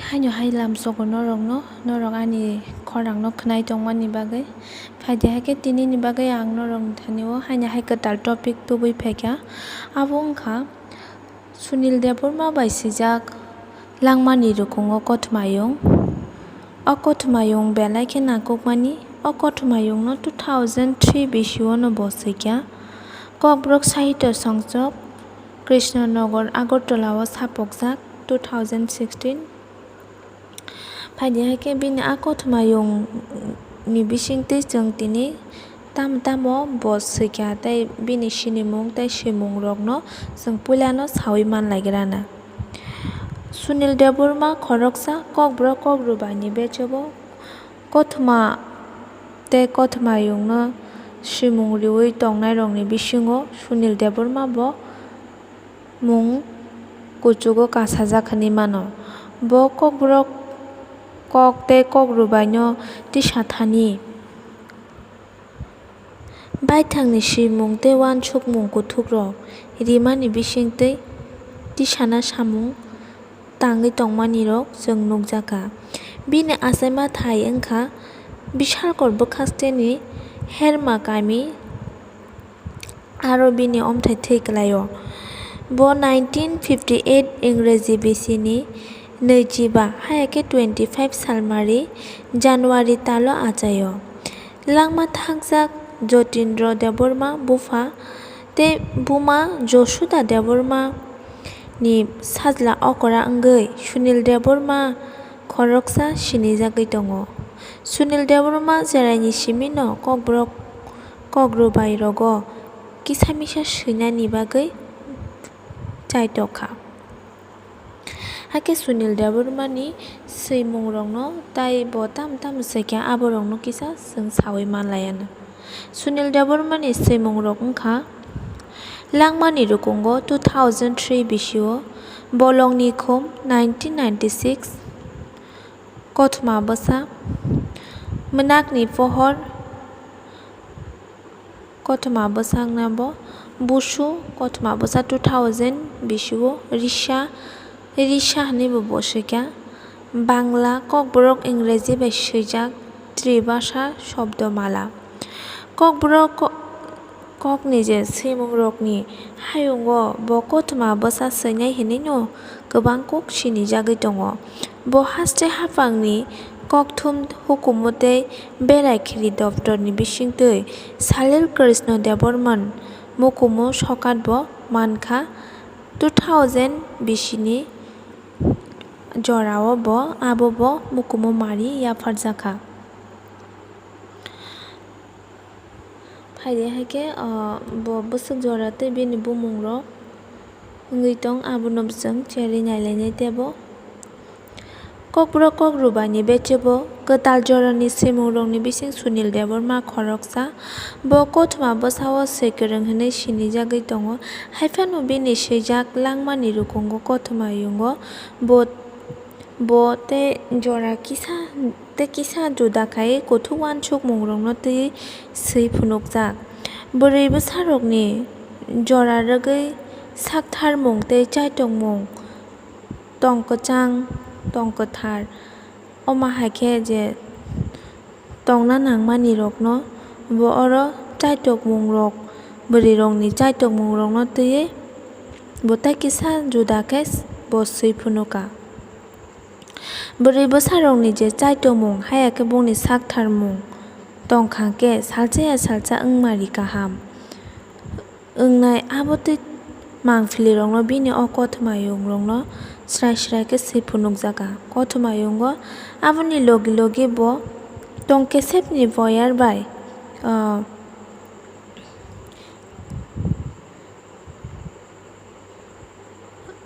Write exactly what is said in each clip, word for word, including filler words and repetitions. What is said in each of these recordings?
Haino hai lamsogo norokno, norok ani khorangno khwnai tongmani bagwi. Phaidi hai khe tinini bagwi ang norokni thani-o haino hai kwtal topic tubui phaikha. Abo wngkha Sunil Debbarma bai swijak Langmani Rukungo Kothoma Yung. O Kothoma Yung belai khe nangkukmani. O Kothoma Yungno two thousand three bisio no bo swikha. Kokborok Sahitya Songchok, Krishnanagar, Agartala o sapokjak two thousand sixteen. Phaidi hai khe bini a Kothoma Yung ni bisingtwi chwng tini tamo tamo bo swikha tei bini sinimung tei swimung rokno chwng puilano saui manlaigrana. Sunil Debbarma khoroksa Kokborok Kokrubai ni bechobo Kothoma tei Kothoma Yungno swimung riui tongnairokni bisingo Sunil Debbarma bo mung kuchugo kasajak hinui mano. Bo Kokborok kok tei Kokrubaino tisa thani baithangni swimung tei uansukmung kuthukrok rimani bisingtwi tisana samung tangwi tongmanirok chwng nukjakha. Bini achaima thai wngkha Bishalkor bwkhasteni Herma kami aro bini omthai thwi kwlaio. Bo nineteen fifty eight Ingreji bisini nwichiba, haya khe twenty five salmari January talo achaio. Langma thakjak Jotindra Debbarma bupha tei buma Josuda Debbarma ni sajla okra wngwi Sunil Debbarma khoroksa sinijagwi tongo. Sunil Debbarma cheraini simino Kokborok Kokrubai rogo kisa misa swinani bagwi chaitokha. Hakhe Sunil Debbarmani swimungrokno tei bo tamo tamo swikha aborokno kisa chwng saui manlaiya. Sunil Debbarmani swimungrok wngkha Langmani Rukungo two thousand three bisio, Bolongni Khum nineteen ninety six, Kothoma Bwsa, Mwnakni Pohor, Kothoma Bwsa wngna bo, Busu, Kothoma Bwsa two thousand bisio, Risa, Risa hinui bo bo swikha, Bangla, Kokborok Ingreji bai swijak, Tribhasha Shobdomala. Kokborok ko-, kokni je swimungrokni hayungo bo Kothoma Bwsa swinai hinui no kwbang kuk sinijagwi tongo. Bo haste haphangni kokthum hukumu tei berai khiri doptorni bisingtwi Salil Krishna Debbarman mukumu sokat bo mankha. Two thousand bisini jorao bo abo bo mukumu mari yapharjakha. Phaidi hai khe, ah, bo bwswk jora tei bini bumungrok wngwi tong, abono bwswng cherwi nailainai tebo. Kokborok Kokrubaini bechebo kwtal jorani swimungrokni bising Sunil Debbarma khoroksa. Bo Kothoma Bwsao swi kwrwng hwnwi sinijagwi tongo, haiphano bini swijak Langmani Rukungo Kothoma Yungo bo, bo tei jora kisa tei kisa juda khai kuthuk uansukmungrokno twiwi swi phunukjak. Bwrwi bwsarokni jora rwgwi saktharmung tei chaitokmung tong kwchang, tong kwthar. Omo hai khe je tongna nangmanirokno bo oro chaitokmungrok, bwrwirokni chaitokmungrokno twiwi bo tei kisa juda khe bo swi phunukha. Bwrwi bwsarokni je chaitokmung, haya khe bongni saktharmung tongkha khe salsa ya salsa wngmari kaham wngnai, abo twi mangpilirokno bini o Kothoma Yungrokno srai srai khe swi phunukjakha. Kothoma Yungo aboni logi logi bo tong kesepni boyar bai, ah,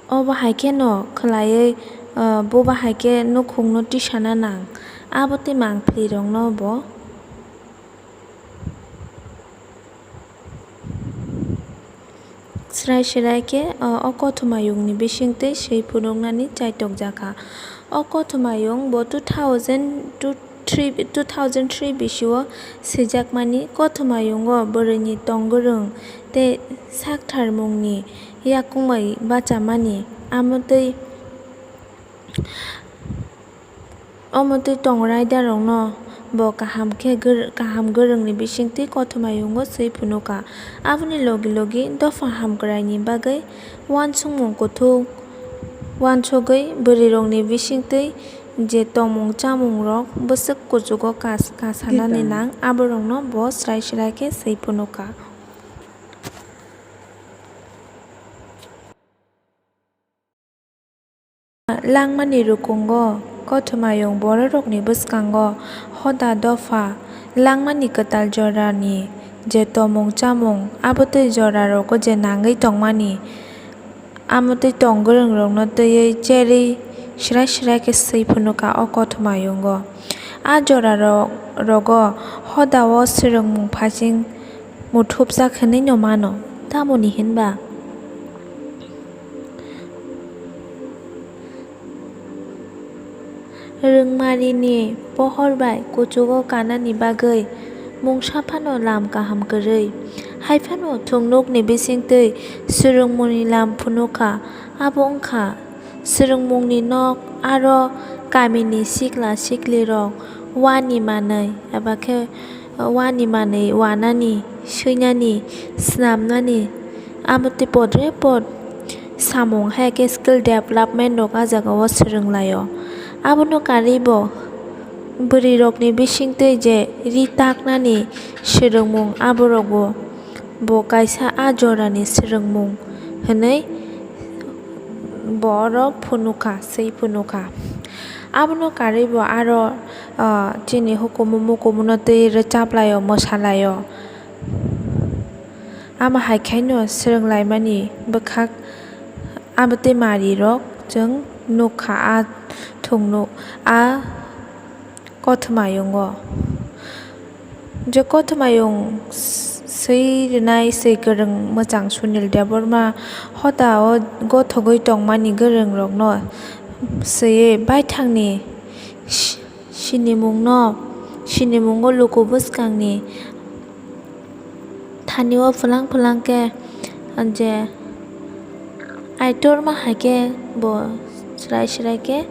Obo hai kheno khwlaiwi, ah, buba hai khe nukhungno tisana nang. Abo tei mangpilirokno bo srai srai khe, ah, o Kothoma Yungni bisingtwi swi phunuknani chaitokjakha. O Kothoma Yung bo two thousand two three, two thousand three bisio swijakmani. Kothoma Yungo bwrwini tong gwrwng tei saktharmungni yakung bai bachamani, amo twi Omo twi tong raidarokno bo kaham khe gor-, kaham gorongni bisingtwi kothoma yungo swi phunukha. Aboni logi logi dopha hamkraini bagwi uansukmung kuthuk uansugwi bwrwirokni bisingtwi je tongmung chamungrok bwswk kuchugo kas-, kasanani nang, aborokno bo srai srai khe swi phunukha. Langmani rukungo kothomayung bororokni bwskango hoda dopha langmani kwtal jorani je tomung chamung, abotwi jorarogo je nangwi tongmani, amotwi tong gwrwngrokno twiwi cherwi srai srai khe swi phunukha o kothomayungo. A jorarok-, rogo hodao swrwngmung phasing muthupjak hwnwi no mano, tamoni hinba rwngmarini pohor bai kuchugo kanani bagwi mungsa phano lam kaham kwrwi. Hai phano thungnukni bisingtwi swrwngmungni lam phunukha, abo wngkha swrwngmungni nok, aro kamini sikla siklirok uani manwi eba khe uani manwi uanani, swinani, snamnani, abo tei podre pod samung hai khe skill development rok ah jagao swrwng laio. Abono karwi bo bwrwi rokni bisingtwi je ri taknani swrwngmung, aborokbo bo kaisa ah jorani swrwngmung hwnwi bo oro phunukha, swi phunukha. Abono karwi bo aro, ah, chini hukumu mukumuno twi rwchap laio, mwsa laio. Amo hai khaino swrwng laimani bwkhak abo tei marirok chwng nukha ah thungnuk ah kothomayungo. Je kothomayung s-, swi rwnai swi kwrwng mwchang Sunil Debbarma hodao gothogwi tongmani gwrwngrokno swiwi baithangni si-, sinimungno, sinimungo luku bwskangni thanio phulang phulang khe je aitorma hai khe bo srai srai khe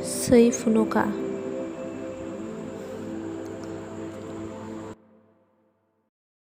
swi phunukha.